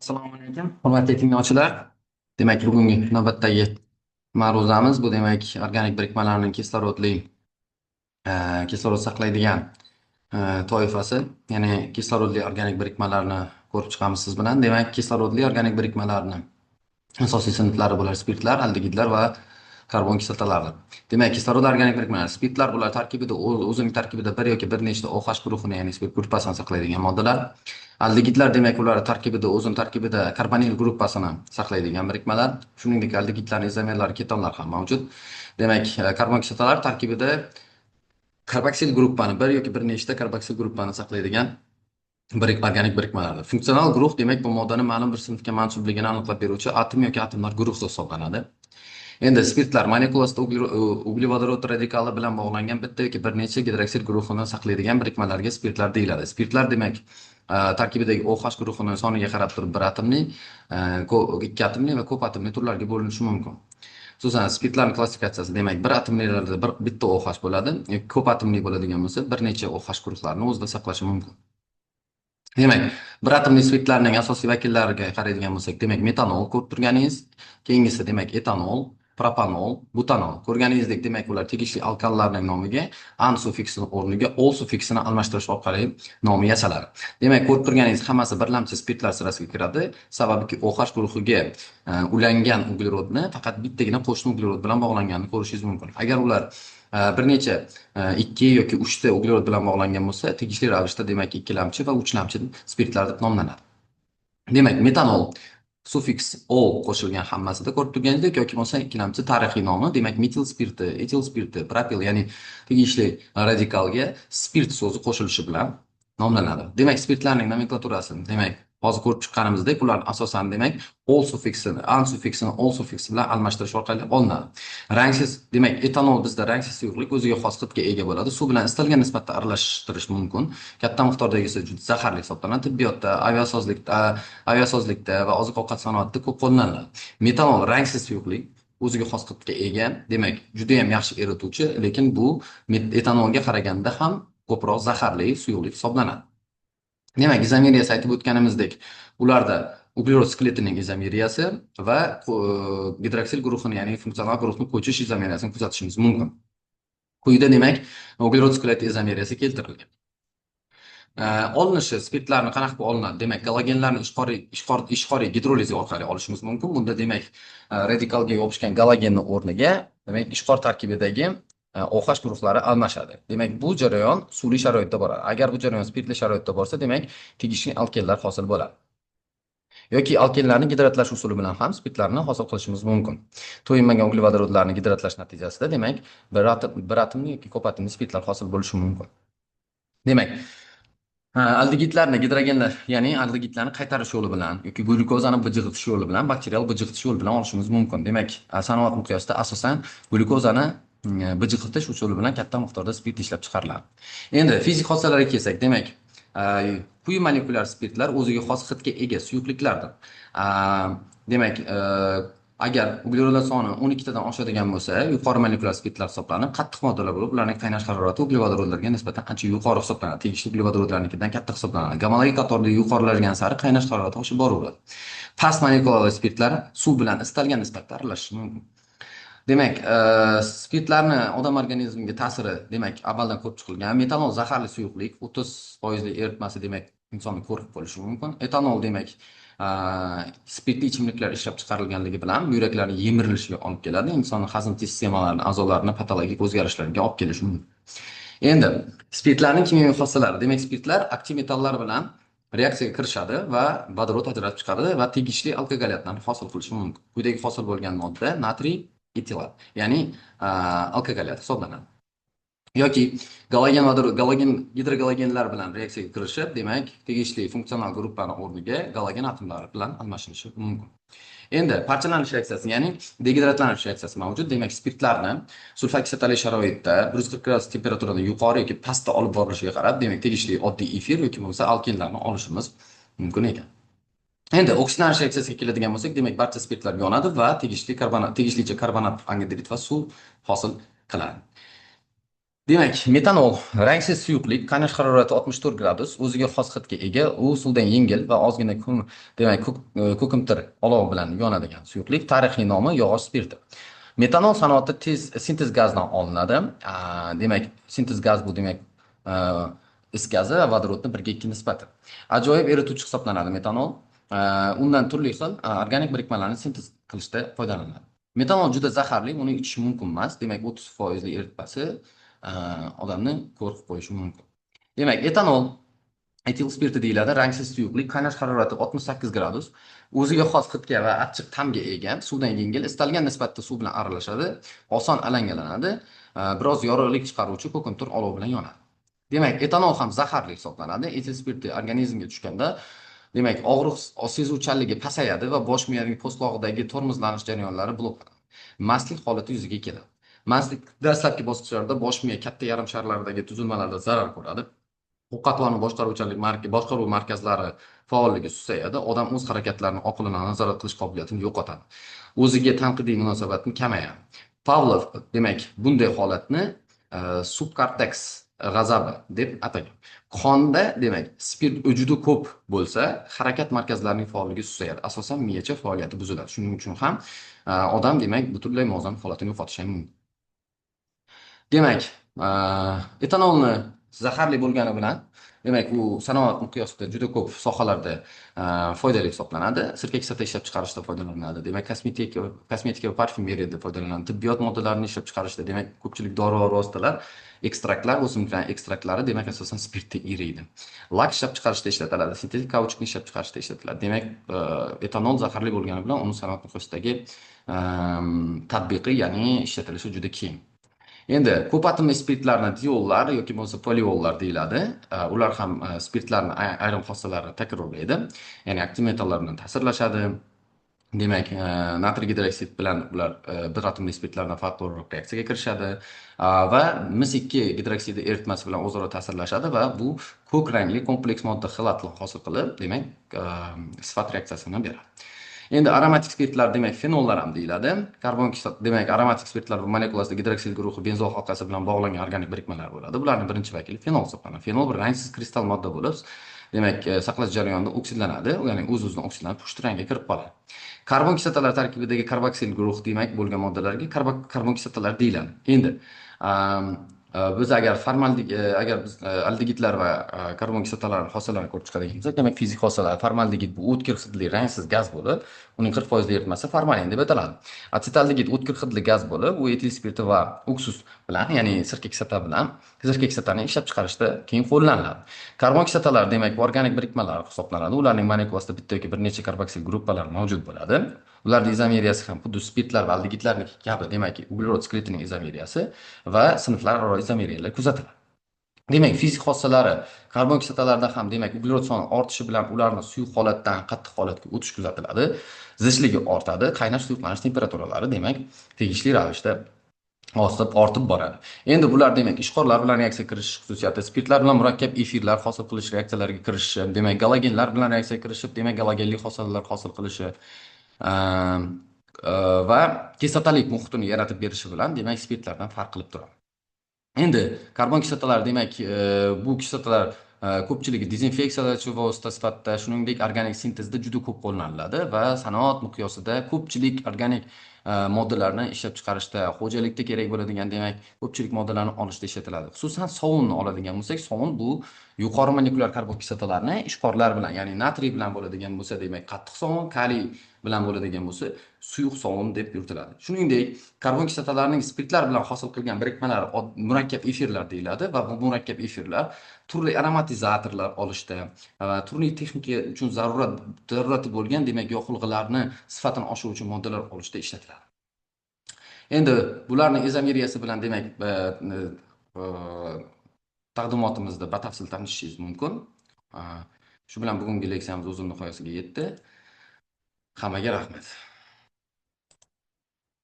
Assalomu alaykum, hurmatli tinglovchilar. Demak, bugungi navbatdagi ma'ruzamiz bu, demak, organik birikmalarning kislorodli kislorod saqlaydigan toifasi, ya'ni kislorodli organik birikmalarni ko'rib chiqamiz siz bilan. Demak, kislorodli organik birikmalarni asosiy sinflari bular spirtlar, aldegidlar va karbon kislotalardir. Demak, kislorod organik birikmalar, spirtlar bular tarkibida o'zining tarkibida bir yoki bir nechta OH guruhini, ya'ni spirt gruppasini saqlaydigan moddalar. Aldegidlar, demak, ular tarkibida o'zini tarkibida karbonil gruppasini saqlaydigan birikmalar. Shuningdek, aldegidlarning izomerlari ketonlar ham mavjud. Demak, karbon kislotalar tarkibida karboksil gruppani, bir yoki bir nechta karboksil gruppani saqlaydigan organik birikmalardir. Funksional guruh, demak, bu moddani ma'lum bir sinfga mansubligini aniqlab beruvchi atom yoki atomlar guruhi hisoblanadi. Endi spirtlar molekulasida uglevodorod radikali bilan bog'langan bitta yoki bir necha gidroksil guruhini saqlaydigan birikmalarga spirtlar deyiladi. Spirtlar, demak, tarkibidagi OH guruhini soniga qarab turib bir atomli, ikki atomli va ko'p atomli turlarga bo'linishi mumkin. Xususan, spirtlarning klassifikatsiyasi, demak, bir atomlilarda bitta OH bo'ladi, yoki ko'p atomli bo'ladigan bo'lsa, bir necha OH guruhlarini o'zida saqlashi mumkin. Demak, bir atomli spirtlarning asosiy vakillariga qaraydigan bo'lsak, demak, metanol ko'rib turganingiz, keyingisi, demak, etanol, propanol, butanol. Ko'rganingizdek, demak, ular tegishli alkanlarning nomiga an suffiksini o'rniga ol suffiksini almashtirish orqali nomi yasaladi. Demak, ko'rib turganingiz hammasi birlamchi spirtlar sirasiga kiradi. Sababiki OH guruhiga ulangan uglerodni faqat bittagina qo'shni uglerod bilan bog'langanini ko'rishingiz mumkin. Agar ular bir necha ikki yoki uchta uglerod bilan bog'langan bo'lsa, tegishli ravishda, demak, ikkilamchi va uchlamchi spirtlar deb nomlanadi. Demak, metanol sufiks ol qo'shilgan hammasida, ko'rib turganingizdek, yoki bo'lmasa ikkilamchi tarixiy nomi, demak, metil spirti, etil spirti, propil, ya'ni tegishli radikalga spirt so'zi qo'shilishi bilan nomlanadi. Demak, spirtlarning nomenklaturasi, demak, hozir ko'rib chiqqanimizdek, ular asosan, demak, ol suffiksini, an suffiksini ol suffiksi bilan almashtirish orqali olinadi. Rangsiz, demak, etanol bizda rangsiz suyuqlik, o'ziga xos hidga ega bo'ladi. Suv bilan istalgan nisbatda aralashtirish mumkin. Katta miqdordagisi juda zaharli hisoblanadi. Tibbiyotda, aviasozlikda va oziq-ovqat sanoatida ko'p qo'llaniladi. Metanol rangsiz suyuqlik, o'ziga xos hidga ega, demak, juda ham yaxshi erituvchi, lekin bu etanolga qaraganda ham ko'proq zaharli suyuqlik hisoblanadi. Demak, izomeriyasi aytib o'tganimizdek, ularda uglerod skeletining izomeriyasi va gidroksil guruhini, ya'ni funksional guruhni ko'chish izomeriyasini kuzatishimiz mumkin. Quyida, demak, uglerod skeleti izomeriyasi keltirilgan. Olinishi, spirtlarni qanaqa qilib olinadi? Demak, galogenlarni ishqoriy gidrolizi orqali olishimiz mumkin. Bunda, demak, radikalga yopishgan galogenni o'rniga, demak, ishqor tarkibidagi OH guruhlari almashadi. Demak, bu jarayon suvli sharoitda boradi. Agar bu jarayon spirtli sharoitda borsa, demak, tegishli alkenlar hosil bo'ladi. Yoki alkenlarni gidratlash usuli bilan ham spirtlarni hosil qilishimiz mumkin. To'yinmagan uglevodorodlarni gidratlash natijasida, demak, bir atomli yoki ko'p atomli spirtlar hosil bo'lishi mumkin. Demak, aldegidlarni gidrogenlar, ya'ni aldegidlarni qaytarish yo'li bilan yoki glyukozani bijig'itish yo'li bilan, bakterial bijig'itish yo'li bilan olishimiz mumkin. Demak, sanoat miqyosida asosan glyukozani bijig'itish usuli bilan katta miqdorda spirt ishlab chiqariladi. Endi fizik xossalarga kelsak, demak, quyi molekulyar spirtlar o'ziga xos hidga ega suyuqliklardir. Demak, agar uglerodlar soni 12 tadan oshadigan bo'lsa, yuqori molekulyar spirtlar hisoblanib, qattiq moddalar bo'lib, ularning qaynash harorati uglevodorodlarga nisbatan ancha yuqori hisoblanadi. Tegishli uglevodorodlarnikidan katta hisoblanadi. Gomologik qatorda yuqorilagan sari qaynash harorati oshib boraveradi. Past molekulyar spirtlar suv bilan istalgan nisbatda aralashishi mumkin. Demak, spirtlarni odam organizmiga ta'siri, demak, avvaldan ko'rib chiqilgan. Metanol zaharli suyuqlik, 30 foizli eritmasi, demak, insonni ko'r qilib qo'yishi mumkin. Etanol, demak, spirtli ichimliklar ishlab chiqarilganligi bilan buyraklarning yemirilishiga olib keladi, insonning hazm sistemalari a'zolarini patologik o'zgarishlarga olib kelishi mumkin. Endi spirtlarning kimyoviy xossalari, demak, spirtlar aktiv metallar bilan reaksiyaga kirishadi va vodorod ajratib chiqaradi va tegishli alkogolyatlarni hosil qilishi mumkin. Quyidagi hosil bo'lgan modda natriy etilat, ya'ni alkogolyat hisoblanadi. Yoki galogen vodorod, galogen gidrogalogenlar bilan reaksiyaga kirishib, demak, tegishli funksional gruppani o'rniga galogen atomlari bilan almashinishi mumkin. Endi parchalanish reaksiyasi, ya'ni degidratlanish reaksiyasi mavjud. Demak, spirtlarni sulfat kislotali sharoitda 140 gradus temperaturada yuqori yoki pastda olib borilishiga qarab, demak, tegishli oddiy efir yoki bo'lmasa alkenlarni olishimiz mumkin ekan. Endi oksidlanish reaksiyasiga keladigan bo'lsak, demak, barcha spirtlar yonadi va tegishli karbonat, tegishlicha karbonat angidrid va suv hosil qiladi. Demak, metanol rangsiz suyuqlik, qaynash harorati 64 gradus, o'ziga xos hidga ega, u suvdan yengil va ozgina demak, ko'kimtir olov bilan yonadigan suyuqlik. Tarixiy nomi yog'och spirti. Metanol sanoatda tez sintez gazdan olinadi. Demak, sintez gaz bu demak is gazi va vodorodni 1:2 nisbati. Ajoyib erituvchi hisoblanadi metanol. Undan turli xil organik birikmalarni sintez qilishda foydalaniladi. Metanol juda zaharli, uni ichish mumkin emas. Demak, 30% eritmasi odamni ko'r qilib qo'yishi mumkin. Demak, etanol etil spirti deyiladi, rangsiz suyuqlik, qaynash harorati 68 gradus, o'ziga xos hidga va achchiq ta'mga ega, suvdan yengil, istalgan nisbatda suv bilan aralashadi, oson alangalanadi, biroz yorug'lik chiqaruvchi ko'kimtir olov bilan yonadi. Demak, etanol ham zaharli hisoblanadi. Etil spirti organizmga tushganda, demak, og'riq sezuvchanligi pasayadi va bosh miyaning po'stlog'idagi tormozlanish jarayonlari bloklanadi. Mastlik holati yuzaga keladi. Mastlik dastlabki bosqichlarida bosh miya katta yarim sharlaridagi tuzilmalarda zarar ko'radi. Ovqatlanish boshqaruvchanlik boshqaruv markazlari faolligi susayadi. Odam o'z harakatlarini oqilona nazorat qilish qobiliyatini yo'qotadi. O'ziga tanqidiy munosabatni kamayadi. Pavlov demak bunday holatni subkorteks g'azabi deb atagan. Qonda demak spirt juda ko'p bo'lsa, harakat markazlarining faolligi susayadi. Asosan miyacha faoliyati buziladi. Shuning uchun ham odam demak butunlay muvozanat holatini yo'qotishi ham mumkin. Demak, etanolni zaharli bo'lgani bilan, demak, u sanoat miqyosida juda ko'p sohalarda foydali hisoblanadi. Sirka kislota ishlab chiqarishda foydalaniladi. Demak, kosmetika va parfyumeriyada foydalaniladi. Tibbiyot moddalarini ishlab chiqarishda, demak, ko'pchilik dori vositalar, ekstraktlar, o'simliklar ekstraktlari, demak, asosan spirtda eriydi. Lak ishlab chiqarishda ishlatiladi, sintetik kauchukni ishlab chiqarishda ishlatiladi. Demak, etanol zaharli bo'lgani bilan uni sanoat miqyosidagi tatbiqi, ya'ni ishlatilishi juda keng. Endi ko'p atomli spirtlarni diollar yoki bo'lmasa poliollar deyiladi. Ular ham spirtlarni ayrim xossalarini takrorlaydi. Ya'ni aktiv metallar bilan ta'sirlashadi. Demak, natriy gidroksid bilan ular bir atomli spirtlardan farqli o'laroq reaksiyaga kirishadi va mis 2 gidroksidi eritmasi bilan o'zaro ta'sirlashadi va bu ko'k rangli kompleks modda xelatni hosil qilib, demak, sifat reaksiyasini beradi. Endi aromatik spirtlar, demak, fenollar ham deyiladi. Karbon kislota, demak, aromatik spirtlar bu molekulasida gidroksil guruhi benzol halqasi bilan bog'langan organik birikmalar bo'ladi. Bularning birinchi vakili fenol hisoblanadi. Fenol bir rangsiz kristal modda bo'lib, demak, saqlash jarayonida oksidlanadi, ya'ni o'z-o'zidan oksidlanib pushti rangga kirib qoladi. Karbon kislotalar tarkibidagi karboksil guruhi demak bo'lgan moddalarga karbon kislotalar deyiladi. Endi biz agar agar biz aldegidlar va karbon kislotalari xossalarini ko'rib chiqadigan bo'lsak, demak fizik xossalar formaldegid bu o'tkir hidli rangsiz gaz bo'lib, uning 40% eritmasi formalin deb ataladi. Acetaldegid o'tkir hidli gaz bo'lib, u etil spirti va uksus bilan, ya'ni sirka kislota bilan sirka kislotani ishlab chiqarishda keyin qo'llaniladi. Karbon kislotalar demak organik birikmalar hisoblanadi. Ularning molekulasida bitta yoki bir necha karboksil gruppalari mavjud bo'ladi. Ularning izomeriyasi ham xuddi spirtlar va aldegidlarniki kabi, demak uglerod skeletining izomeriyasi va sinflararo izomeriyalar kuzatiladi. Demak, fizik xossalari karbon kislotalarda ham demak uglerod soni ortishi bilan ularni suyuq holatdan qattiq holatga o'tish kuzatiladi. Zichligi ortadi, qaynash suyuqlanish temperaturalari demak tegishli ravishda ortib boradi. Endi bular demak ishqorlar bilan reaksiya kirishish xususiyati, spirtlar bilan murakkab efirlar hosil qilish reaksiyalariga kirishishi, demak galogenlar bilan reaksiya kirishib, demak galogenli hosilalar hosil qilishi va kislotalik muhitini yaratib berishi bilan demak spirtlardan farq qilib turadi. Endi karbon kislotalari demak bu kislotalar ko'pchiligi dezinfeksiyalovchi vosita sifatida, shuningdek organik sintezda juda ko'p qo'llaniladi va sanoat miqyosida ko'pchilik organik moddalarni ishlab chiqarishda, xo'jalikda kerak bo'ladigan demak ko'pchilik moddalarni olishda ishlatiladi. Xususan sovunni oladigan bo'lsak, sovun bu yuqori molekulyar karbon kislotalarni ishqorlar bilan, ya'ni natriy bilan bo'ladigan bo'lsa, demak qattiq sovun, kaliy bilan bo'ladigan bo'lsa, suyuq sovun deb yuritiladi. Shuningdek, karbon kislotalarining spirtlar bilan hosil qilgan birikmalari murakkab efirlar deyiladi va bu murakkab efirlar turli aromatizatorlar olishda va turli texnika uchun zarurati bo'lgan demak yoqilg'ilarni sifatini oshiruvchi moddalar olishda ishlatiladi. Endi bularning izomeriyasi bilan demak taqdimotimizda batafsil tanishishingiz mumkin. Shu bilan bugungi leksiyamiz o'z nihoyasiga yetdi. Hammaga rahmat.